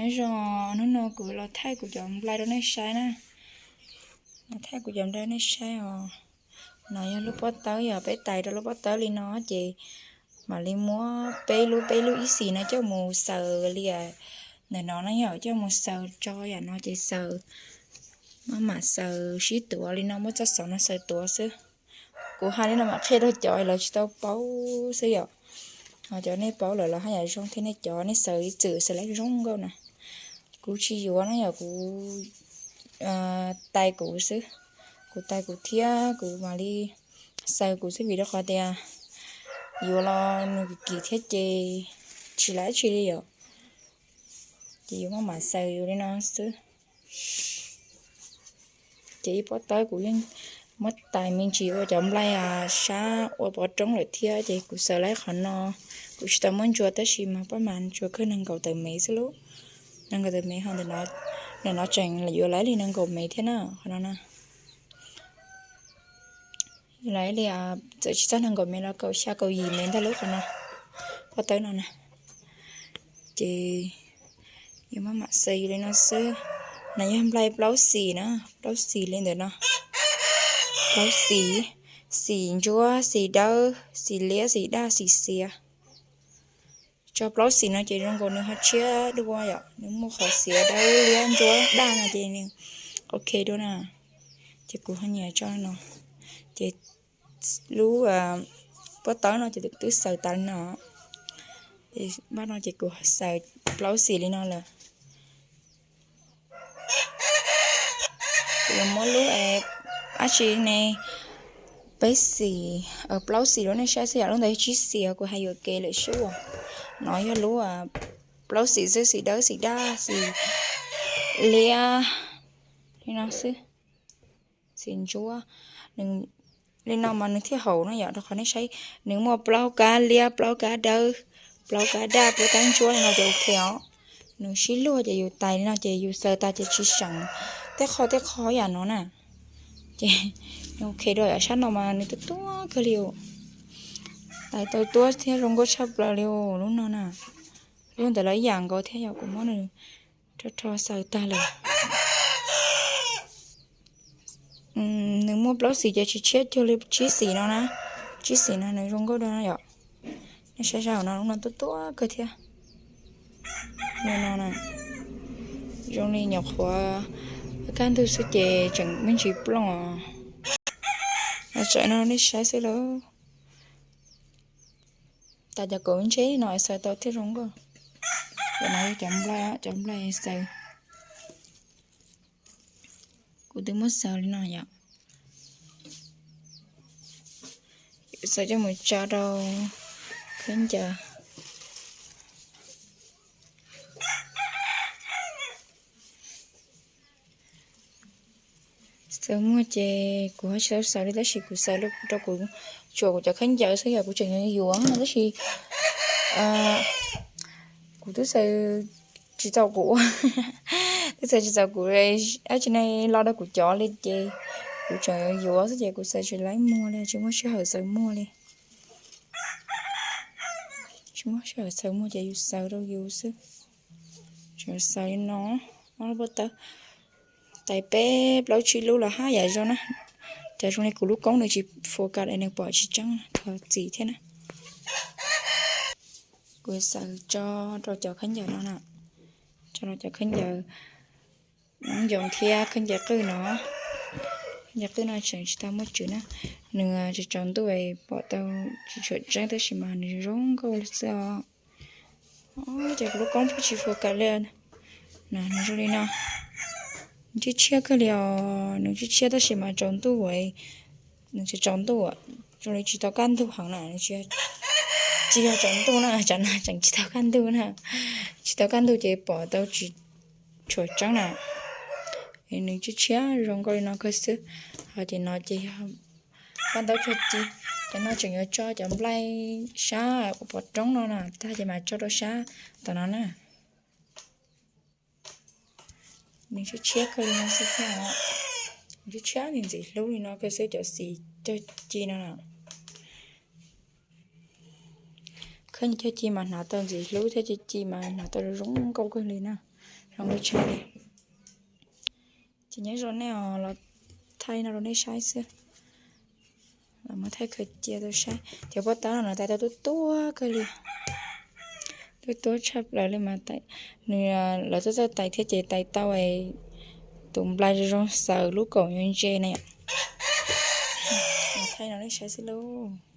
Nyob zoo, hnub no kuv los thaij kuv cov nplai rau nej saib na. Los thaij kuv cov nplai rau nej saib os. No yog lub pob tawb, yog peb tais rau lub pob tawb li no ces mam li muab peb lub, peb lub ib xis no coj mus xaws li ntawm no na yom, coj mus xaws tso yam no ces xaws, maj mam xaws sib tuav li no, muab txoj xov no xaws tuav xwb. Kuv hais li no mam qhia rau cov lawv tsis tau paub xwb yom. Ho cov nej paub lawm los haj yam zoo thiab, nej cov nej xaws ib txwm xaws lawm zoo nkauj na. Kuv tsis yuav na yom, kuv tais kuv xwb. Kuv tais kuv thiab kuv mam li xaws kuv xwb, vim rau qhov tias yuav los nws kim kim thiab ces tsis lam tsis li yom. Ces yuav maj mam xaws yus li no xwb. Ces ib pob tawb kuv yeej muab tais me ntsis ua cov nplai sab ua pov roob lawm thiab, ces kuv xaws lawm qhov no. Kuv tsis tau muab ntsuas tab sis mas pab mas ntsuas kawg nees nkaum tawm mev xwb lauj. Nees nkaum tawm mev ho ntawm no tseem yuav lawv li nees nkaum mev thiab na, qhov no na. Yuav lawv li txawm tsis txog nees nkaum mev los kaum xya kaum yim mev ntag lauj qhov no, pob tawb no na. Ces yuav maj mam xaws yus li no xwb. No yog nplai plaub xis na, plaub xis li ntawm no. Plaub xis, xis ntsuab, xis dawb, xis liab, xis daj, xis xiav. Tso plaub xis no ces zoo nkaus nws ho tshiab dua yom, nws muaj qhov xiav dawb liab ntsuab daj no ces nws ok dua na. Ces kuv ho nyiam tso no. Ces lub pob tawb no ces twb xaws tas li no. Ces npaj no ces kuv xaws plaub xis li no lawm. Kuv yuav muab lub dab tsi ne, peb xis, plaub xis rau nej saib xwb yom, lub ntawd yog tsib xis, kuv hais yuam kev lawm sub. No yog lub plaub xis xwb, xis dawb xis daj xis liab li no xwb. Xis ntsuab, li no mas nws thiaj haum no yom, rau qhov nej saib nws muaj plaub kab liab, plaub kab dawb, plaub kab daj, plaub kab ntsuab li no ces ok os. Nws sib luag ces yus tais li no ces yus xaws tas ces tsis seem tej qho tej qho yam no na. Ces nws ok dua yom, sab no mas nws tuab tuab kawg li os. Tais tau tuab thiab zoo nkauj tshaj plaws li os lub no na. Lub ntawd los ib yam nkaus thiab yom, kuv muab nws rho rho xaws tag lawm. Nws muaj plaub xis ces tsis tshiab cuag li tsib xis no na. Tsib xis no nws zoo nkauj dua no yom. Nej saib saib hauv no, lub no tuab tuab kawg thiab. Li no na, zoo li nyuam qhuav kaj ntug xwb ces tseem me ntsis plooj os. Tseem no nej saib xwb lauj. Tas cov kaum ntseb no xaws tau thiaj zoo nkauj. Cov no yog cov nplai, cov nplai xaws. Kuv twb muab xaws li no yom. Xaws coj mus tso rau khaub ncaws. Xaws muag ces kuv ho tsis tau xaws li tab sis kuv xaws rau kuv tsuam kuv cov khaub ncaws xwb yom, kuv tseem yuav yuav no tab sis kuv twb xaws tsis txaus kuv, twb xaws tsis txaus kuv, dab tsi ne lo rau kuv cov li ces kuv tseem yuav yuav xwb ces kuv xaws tsis laib muag li, tsis muaj sij hawm xaws muag li. Tsis muaj sij hawm xaws muag ces yus xaws rau yus xwb. Tseem xaws li no, ob lub pob tawb, tais peb plaub tsib lub los haj yam zoo na. Cas zoo li kuv lub koob nws tsis focus es nws pom tsis tseeb, thov txim thiab na. Kuv xaws tso rau cov khaub ncaws no na, tso rau cov khaub ncaws noob ncoos thiab khaub ncaws qwj no. Khaub ncaws qwj no tseem tsis tau muaj tswv na, nws tsis tsaus ntuj, pom tau tsis tshua tseeb tab sis mas nws zoo nkauj xwb os. Ces kuv lub koob pheej tsis focus li. Nws zoo li no, nws tshiab tshiab kawg li os, nws tshiab tshiab tab sis mas tsaus ntuj, nws tsis tsaus ntuj, zoo li tsis tau kaj ntug heev na, tsis yog tsaus ntuj na, tsam no tseem tsis tau kaj ntug na, tsis tau kaj ntug ces pom tau tsis tshua tseeb na. Nws tshiab tshiab zoo nkauj li no kawg xwb. Ho ces no ces yog paj ntaub cuag ci, cov no tseem yuav tso cov nplai sab ua pov roob no na, tag ces mam tso rau sab tom no na. Nws tshiab tshiab kawg li no xwb thiab, nws tshiab tshiab ntxim ntxim hlub li no kawg xwb, cov xim cuag ci no na. Khaub ncaws cuag ci mas hnav tau ntxim hlub thiab, cuag ci mas hnav tau zoo nkauj kawg li na. Zoo li tshaj li. Ces nyob zoo nej os, los thaij no rau nej saib xwb. Los muab thaij khaws cia rau saib. Cov pob tab no tais tau tuab tuab kawg li. Tuab tuab tshaj plaws li mas. Nws, lawv tuaj txawj tais thiab ces tais tau tus nplai zoo zoo xaws lub kaum ntse ntse na yom. Thaij no nej saib xwb lauj.